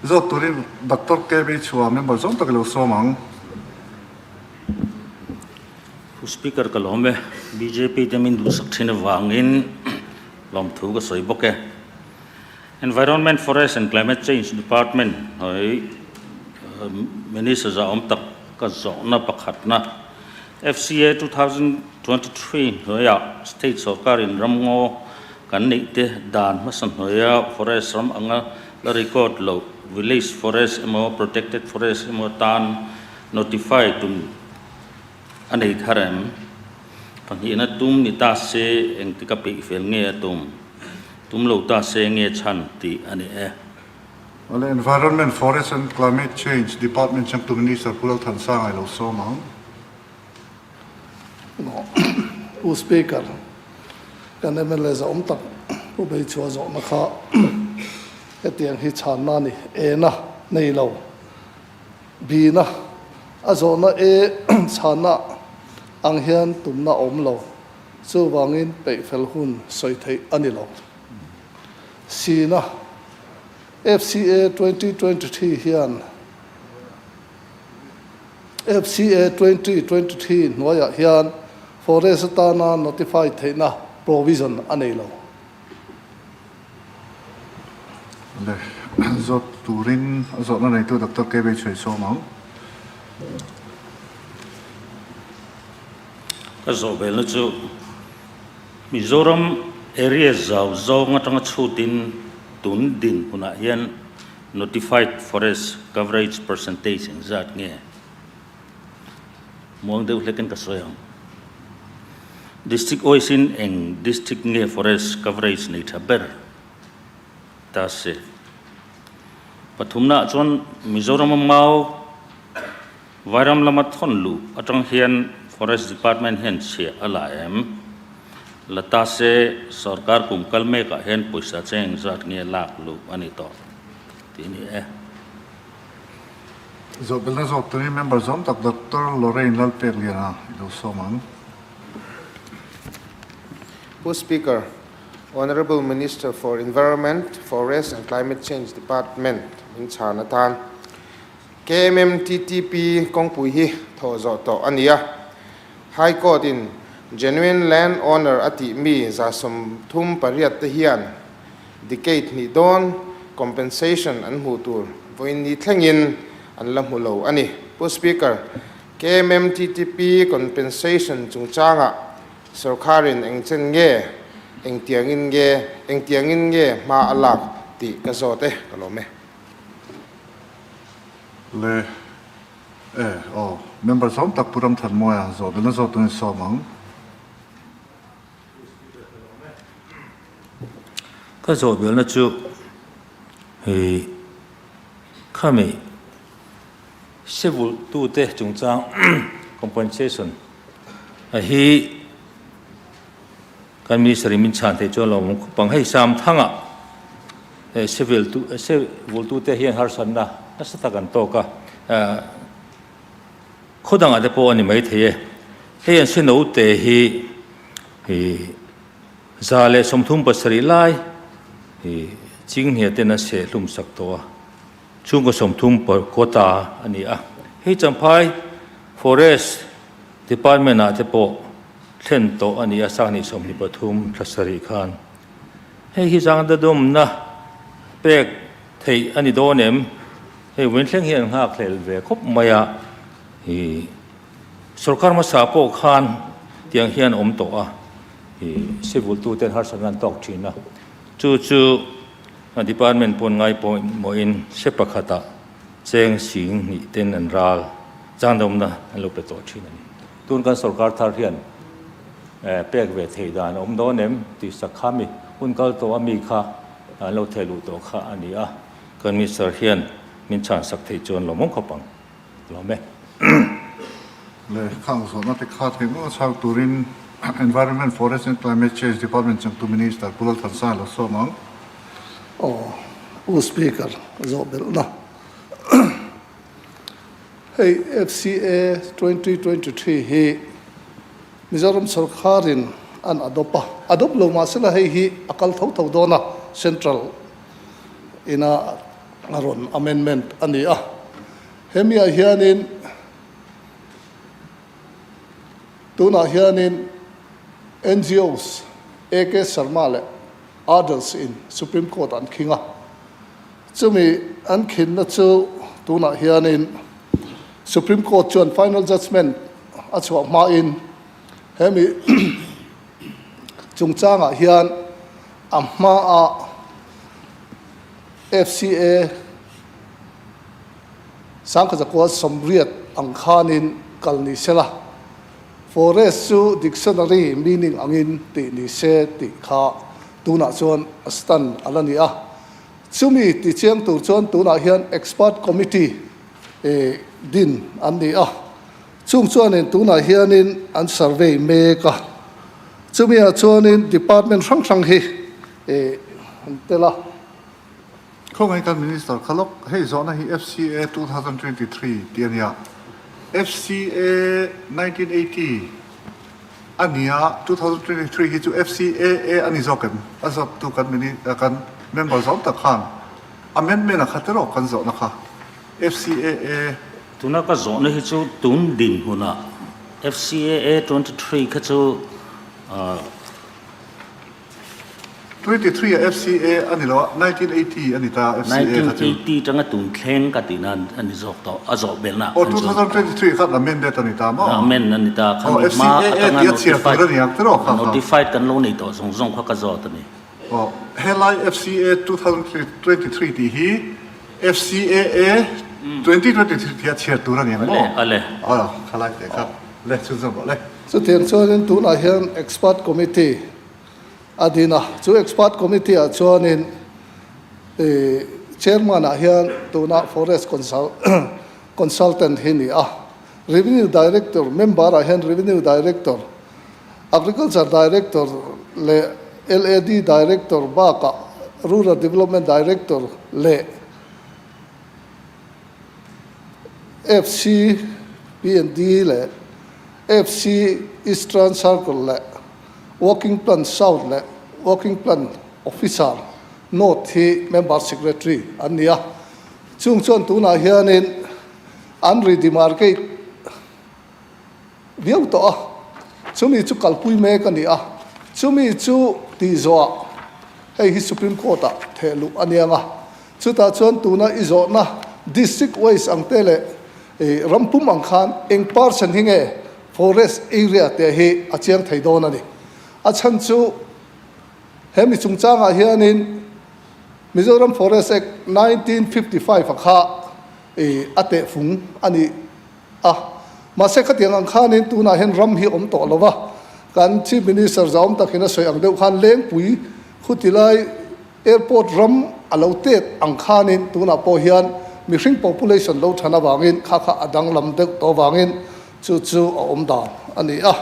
Zawt turin Doctor KB chhuah member zawng tak i lo sawm ang. Pu Speaker ka lawm e. Bjp te min duhsak thin avangin lawmthu ka sawi bawk e. Environment, Forest and Climate Change Department hnuai Minister zahawm tak ka zawhna pakhatna FCA 2023 hnuaiah State sawrkarin ramngaw kan neih te dan hmasa hnuaia forest ram anga la record loh village forest emaw protected forest emaw tan notify tum a nei thar em? Pahnihna tum ni ta se engtika peih fel nge a tum? Tum lo ta se nge chhan tih a ni e. Awle, Environment, Forest and Climate Change Department changtu Minister Pu Lalthansanga i lo sawm ang. Pu Speaker, kan mla zahawm tak Pu Beichhua zawhna kha hetiang hi chhanna a ni. E-na nei lo, B-na a zawhna E chhanna ang hian tumna a awm lo. Chuvangin peihfel hun sawi theih a ni lo. C-na FCA 2023 hian FCA 2023 hnuaiah hian forest atana notify theihna provision a nei lo. Le zawt turin a zawhna neitu Doctor KB Chhuai sawm ang. Ka zawh velna chu Mizoram area zau zawng atanga chhutin tun din hunah hian notified forest coverage percentage engzat nge? Muang deuh hlekin ka sawi ang. District wise in eng district nge forest coverage nei tha ber ta se? Pathumnaah chuan Mizoram a mau Vairam lama thawn luh atang hian Forest Department hian chhia a la em? La ta se sorkar kum kal mekah hian pawisa cheng zat nge lak luh a ni tawh tih a ni e. Zawhbelna zawk turin member zawm tak Doctor Lorraine Lalpekliana i lo sawm ang. Pu Speaker, Honourable Minister for Environment, Forest and Climate Change Department min chhan atan KMMTTP kawngpui hi thawh zawh tawh a ni a. High Court in genuine land owner a tih mi 38 te hian decade hnih dawn compensation an hmuh tur vawiin ni thlengin an la hmu lo a ni. Pu Speaker, KMMTTP compensation chungchangah sorkarin engchen nge, engtiangin nge, engtiangin nge hma a lak tih ka zawt e, ka lawm e. Le e aw member zawm tak Pu Ramthanmawia zawhbelna zawt turin sawm ang. Ka zawhbelna chu hei khami civil tute chungchang compensation a hi Kan minister in min chhan theih chuan lawmawm khawp ang. Hei Samthanga eh civil tu civil tute hian harsatna nasa tak an tawk a, eh khaw dangah te pawh a ni mai thei e. Hei an sinote hi ih 137 lai ih Chinghnia ten an sehhlum sak tawh a, chhungkaw 30 quota a ni a. Hei Champhai Forest Department ah te pawh thlen tawh a ni a, Sangni 23 thla sarih khan. Hei hi zangdadawmna pek theih a ni dawn em? Hei vawiin thleng hi an nghakhlel ve khawp mai a, ih sorkar hmasa pawh khan tiang hian awm tawh a, ih civil tuten harsatna an tawk thin a, chu chu department pawn ngai pawimawhin hre pakhatah cheng sing hnih ten an ral zangdawmna an lo pe tawh thin a ni. Tun kan sorkar thar hian pek ve theih dan a awm dawn em tih sak kha mi hun kal tawh a mi kha an lo theh luh tawh kha a ni a, kan minister hian min chhan sak theih chuan lawmawm khawp ang. Lawm e. Le khang zawhna te kha thei ngawt chhak turin Environment, Forest and Climate Change Department changtu Minister Pu Lalthansanga lo sawm ang. Aw, Pu Speaker zawh belhna. Hei FCA 2023 hi Mizoram sorkarin an adopt a, adopt lo mahsela hei hi a kal tho tho dawn a, Central ina. a rawn amendment a ni a. Hemiah hianin tunah hianin NGOs AK Sharma leh others in Supreme Court an khing a. Chumi an khinna chu tunah hianin Supreme Court chuan final judgement a chhuah hmain hemi chungchangah hian a hmaa FCA Sangkhazakual sawmriat ang khanin kal ni sela, Forest chu dictionary meaning angin tih ni se tih kha tunah chuan a stand a la ni a. Chumi ti chiang tur chuan tunah hian expert committee din an ni a. Chung chuanin tunah hianin an survey mek a. Chumiah chuanin department hrang hrang hi an tel a. Khawngaih kan Minister kha lawk, hei zawhna hi FCA 2023 tih a nia. FCA 1980 a nia, 2023 hi chu FCAA a ni zawk em? A zawttu kan mini kan member zawm tak khan amendment a khat erawh kan zawhna kha FCAA. Tuna ka zawhna hi chu tun dinhmunah FCAA 23 kha chu 23 a FCA a ni lo a, 1980 a ni ta FCA kha chu. 1980 tanga tun thleng ka tihna a ni zawk tawh, a zawh belhna khan chuan. Aw, 2023 khan amended a ni ta maw? Amend a ni ta, khan hma atanga notified, notified kan lo nei tawh zawng zawng kha ka zawt a ni. Aw, helai FCA 2023 tih hi FCAA 2023 tih a chhiar tur a ni ang maw? Ale, ale. Aw, khalai teh kha le chhunzawm rawh le. Chutiang chuanin tunah hian expert committee a din a, chu expert committee ah chuanin ih chairman ah hian tuna forest consultant hi ni a, revenue director member ah hian revenue director, agriculture director leh LAD director bakah rural development director leh FC PND leh FC Eastern Circle leh Working Plan South leh Working Plan Officer North hi Member Secretary an ni a. Chung chuan tunah hianin an re-demarcate viau tawh a, chumi chu kalpui mek a ni a. Chumi chu tih zawhah hei hi Supreme Court-ah theh luh a niang a. Chutah chuan tuna i zawhna District wise ang te leh ram pum ang khan eng percent hi nge Forest area te hi a chiang thei dawn a ni. A chhan chu he mi chungchangah hianin Mizoram Forest Act 1955 a kha a tehfung a ni a. Mahse khatiang ang khanin tunah hian ram hi awm tawh lo va, kan Chief Minister zahawm takin a sawi ang deuh khan Lengpui khutilai Airport ram a lo tet ang khanin tunah pawh hian mihring population lo than avangin kha kha a danglam deuh tawh avangin chu chu a awm dan a ni a.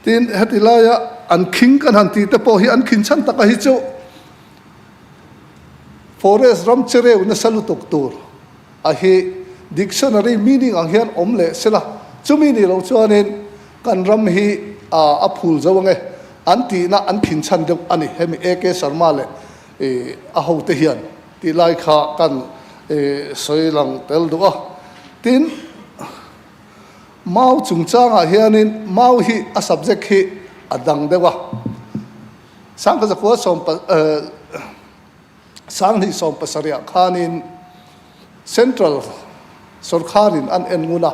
Tin, heti laia an khing kan han tih te pawh hi an khin chhan taka hi chu forest ram chereu nasa lutuk tur a hi dictionary meaning ang hian awm leh sela chumi nih loh chuanin Kan ram hi a phul zo ange an tihna an khin chhan deuh a ni. Hemi AK Sharma leh a hote hian tih lai kha kan sawi lang tel duh a. Tin, Mau chungchangah hianin Mau hi a subject hi a dang deuh a. Sangkazakua sawm Sanghnih sawmpasarihah khanin Central sawrkharin an en ngun a,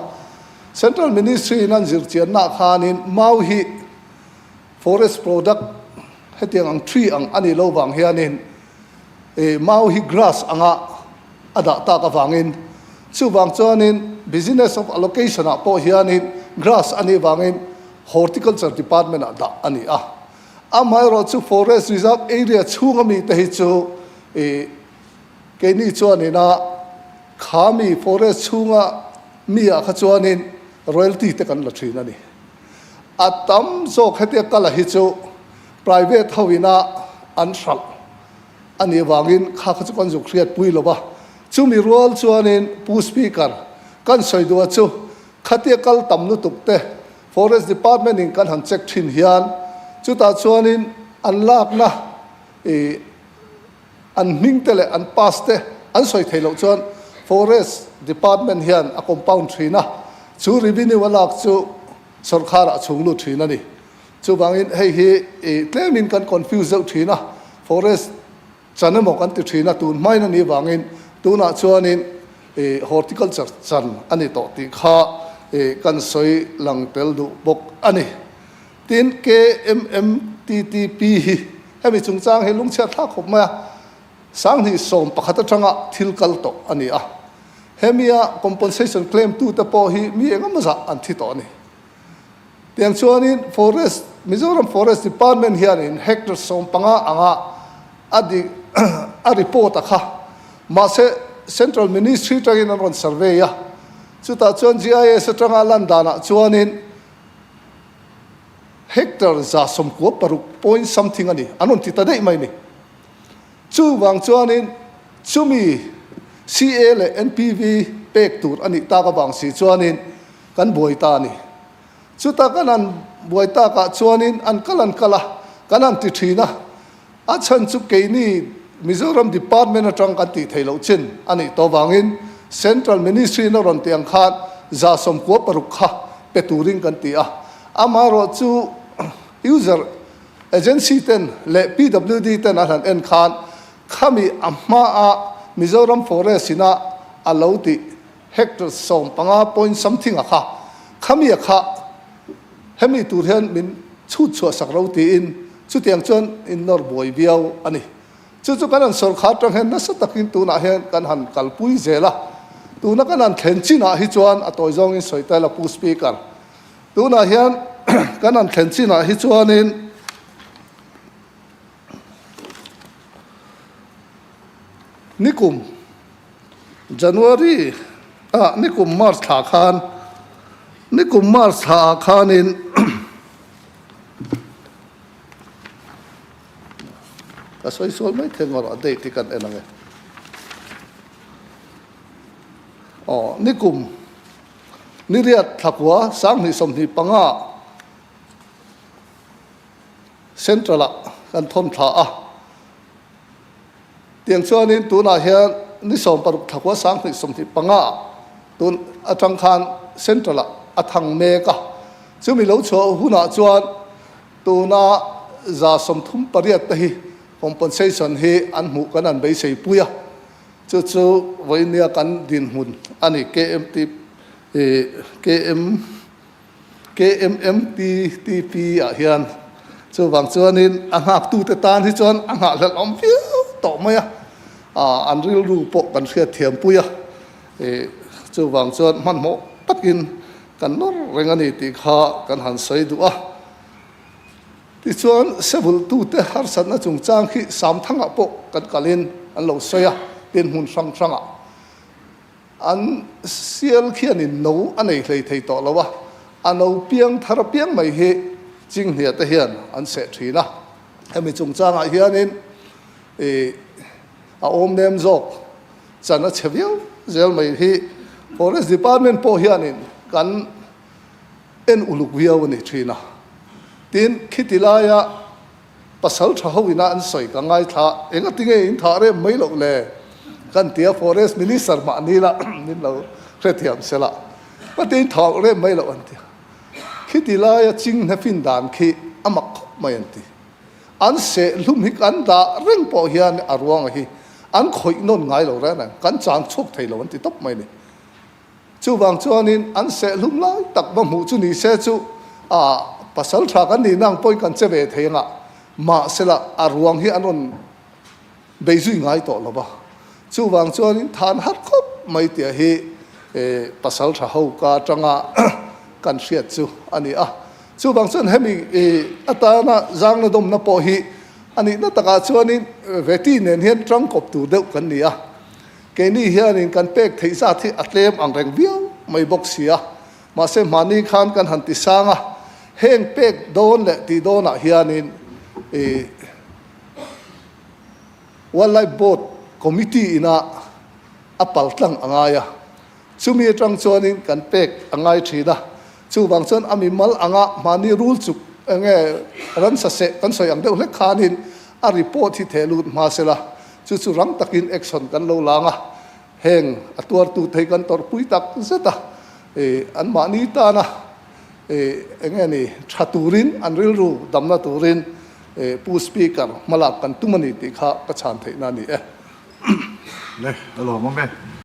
Central Ministry-in an zirchiannaah khanin mau hi forest product hetiang ang tree ang a nih loh vang hianin mau hi grass anga a dah tak avangin chuvang chuanin business of allocation-ah pawh hianin grass a nih vangin Horticulture Department-ah dah a ni a. Amaherawh chu Forest Reserve area chhunga mite hi chu ih keini chuanin a kha mi forest chhunga mi ah kha chuanin royalty te kan la thin a ni. A tam zawk hetia kala hi chu private ho ina an hralh a nih avangin kha kha chu kan zuk hriat pui lo va. Chumi rual chuanin Pu Speaker kan sawi duh a chu khatia kal tam lutuk te Forest Department in kan han check thin hian chutah chuanin an lakna ih an hming te leh an pass te an sawi theih loh chuan Forest Department hian a compound thin a, chu revenue a lak chu sawrkharah a chhung lut thin a ni. Chuvangin hei hi tlemin kan confuse deuh thin a, Forest chan emaw kan ti thin a, tun hmain a nih vangin tunah chuanin Horticulture chan a ni tawh tih kha kan sawi lang tel duh bawk a ni. Tin, KMMTTP hi hemi chungchang hi lungchhiat thlak khawp mai a, 2011 atanga thil kal tawh a ni a. Hemia compensation claim tute pawh hi mi engemaw zah an thi tawh a ni. Tiang chuanin Forest, Mizoram Forest Department hianin hectare 15 anga a di a report a kha. Mahse Central Ministry tangin an rawn survey a, chutah chuan GIS atanga lan danah chuanin hectare 96 point something a ni, an rawn ti ta daih mai a ni. Chuvang chuanin chumi CA leh NPV pek tur a nih tak avang si chuanin kan buai ta a ni. Chuta kan han buai takah chuanin an kal an kal a, kan han ti thin a. A chhan chu keini Mizoram Department atang kan tih theih loh chin a nih tawh vangin Central Ministry in a rawn tih ang khan 96 kha pe turin kan ti a. Amaherawhchu user Agency ten leh PWD ten an han en khan khami a hmaa Mizoram Forest ina a lo tih hectare 15 point something a kha khami a kha hemi tur hian min chhut chhuah sak ro tiin chutiang chuan in nawr buai viau a ni. Chu chu kan han sawrkhar tang hian nasa takin tunah hian kan han kalpui zel a, tuna kan han thlen chinah hi chuan a tawi zawngin sawi ta ila Pu Speaker. Tunah hian kan han thlen chinah hi chuanin nikum January ah nikum March thla khan nikum March thla ah khanin ka sawi sual mai thei ngawrh a date hi kan en ang e. Aw nikum Niriat thlakua 2025 Central-ah kan thawn thla a. Tiang chuanin tunah hian ni 16 thlakua 2025 tun atang khan Central-ah a thang mek a. Chumi lo chhuah hunah chuan tuna 38 te hi compensation hi an hmuh kan an beisei pui a. Chu chu vawinia kan dinhmun a ni, KMT, KM, KMMTTP ah hian. Chuvang chuanin a nghaktute tan hi chuan a nghahhlelh awm viau tawh mai a, an rilru pawh kan hriatthiam pui a. Chuvang chuan hmanhmawh takin kan nawr reng a ni tih kha kan han sawi duh a. Tichuan, Sevultute harsatna chungchang khi Samthangah pawh kan kalin an lo sawi a, tin hmun hrang hrangah an sial khianin no a nei hlei thei tawh lo a, a no piang thar apiang mai hi Chinghnia te hian an seh thin a. Hemi chungchangah hianin ih a awm nem zawk chan a chhe viau zel mai hi Forest Department pawh hianin kan en uluk viau a ni thin a. Tin, khiti laia pasal tha ho ina an sawi ka ngaithla, engati nge in thah rem mai loh le? Kan ti a, Forest Minister mahni la min lo hrethiam se la, ka ti in thah rem mai loh an ti a. Khiti laia chinghne fin dan khi a mak khawp mai an ti. An seh hlum hi kan dah reng pawh hian a ruanga hi an khawih nawn ngai lo reng reng, kan chang chhuak thei lo an ti tawp mai a ni. Chuvang chuanin an seh hlum lai tak va hmuh chu ni se chu a pasal tha kan nihna ang pawhin kan che ve thei anga, mahsela a ruang hi an rawn bei zui ngai tawh lo va. Chuvang chuanin than har khawp mai tia hi pasal tha ho ka atanga kan hriat chu a ni a. Chuvang chuan hemi atana zangna dawmna pawh hi a nihna takah chuanin veti nen hian tangkawp tur deuh kan ni a. Keini hianin kan pek theih zat hi a tlem ang reng viau mai bawk si a, mahse hmahni khan kan han ti sang a, heng pek dawn leh tih dawnah hianin ih Wildlife Board Committee ina a pal tlang a ngai a, chumi atang chuanin kan pek a ngai thin a, chuvang chuan a mimal anga hmahni rul chuk enge ransa seh kan sawi ang deuh hlek khanin a report hi theh lut hma sela. Chu chu rang takin action kan lo lang a, heng a tuartu thei kan tawrhpui tak zet a, anmahni tana eng nge ni tha turin an rilru damna turin Pu Speaker hmalak kan tum a ni tih kha ka chhan theihna a ni e. Le, a lawmawm e.